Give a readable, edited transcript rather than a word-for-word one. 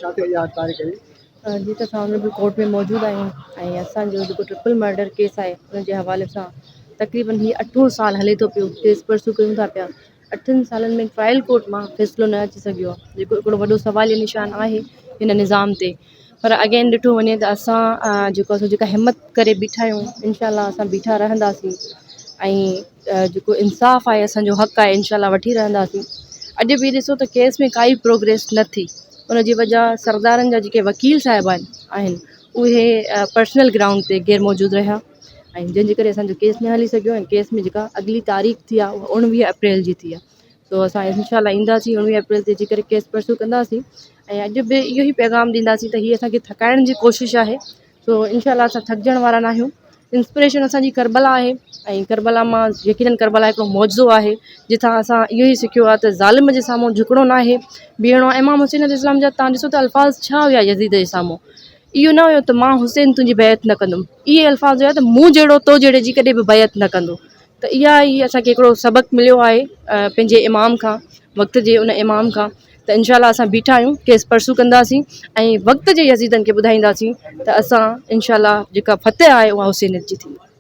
ڇا ٿيو اها تاريخ جي؟ جي ته اسان آنريبل ڪورٽ ۾ موجود آهيون ۽ اسان جو جيڪو ٽرپل مرڊر ڪيس آهي ان جي حوالي سان تقريبن هي اٺون سال هلي ٿو پيو ڪيس پرسو ڪيون ٿا پيا اٺن سالن ۾ ٽرائل ڪورٽ مان فيصلو نه اچي سگهيو آهي جيڪو هڪڙو وڏو سواليه نشان آهي هن نظام تي پر اگين ڏٺو وڃي ته اسان جيڪو اسان جيڪا همت ڪري بيٺا آهيون انشاء الله اسان بيٺا رهنداسين ۽ جيڪو انصاف آهي اسان جو حق آهي انشاء الله وٺي رهنداسين اڄ به ڏسو ته ڪيس ۾ ڪائي پروگريس نه ٿي ان جي وجه سردارن جا جيڪي وڪيل صاحبان آهن اهي پرسنل گرائونڊ تي غير موجود رهيا ۽ جنهن جي ڪري اسانجو ڪيس نه هلي سگهيو ۽ ڪيس ۾ جيڪا اڳلي تاريخ ٿي آهي اها اڻويهه اپريل جي ٿي آهي سو اسان انشاء الله اينداسين اڻويهه اپريل تي اچي ڪري ڪيس پرسو ڪنداسين ۽ اڄ به اهو ئي پيغام ڏينداسين ته هي اسانکي ٿڪائڻ جي ڪوشش آهي سو انشاء الله اسان ٿڪجڻ وارا نه آهيون انسپريشن اسان جي ڪربلا آهي ۽ ڪربلا مان يقينن ڪربلا هڪڙو معجزو آهي جتان اسان اهو ئي سکيو آهي ته ظالم جي سامهون جهڪڻو نه آهي بيهڻو آهي امام حسين عليه السلام جا تان ڏسو ته الفاظ ڇا هيا يزيد جي سامهون اهو نه هيو ته مان حسين تنهنجي بيعت نه ڪندم اهي الفاظ هيا ته مون جهڙو تو جهڙي جي ڪڏهن به بيعت نه ڪندو ته اها ئي اسان کي هڪڙو سبق مليو آهي پنهنجي امام کان وقت جي ان امام کان ته انشاء الله اسان بيٺا آهيون ڪيس پرسو ڪنداسين ۽ وقت جي يزيدن کي ٻڌائينداسين ته اسان انشاء الله جيڪا فتح آهي اها حسينيت جي ٿيندي.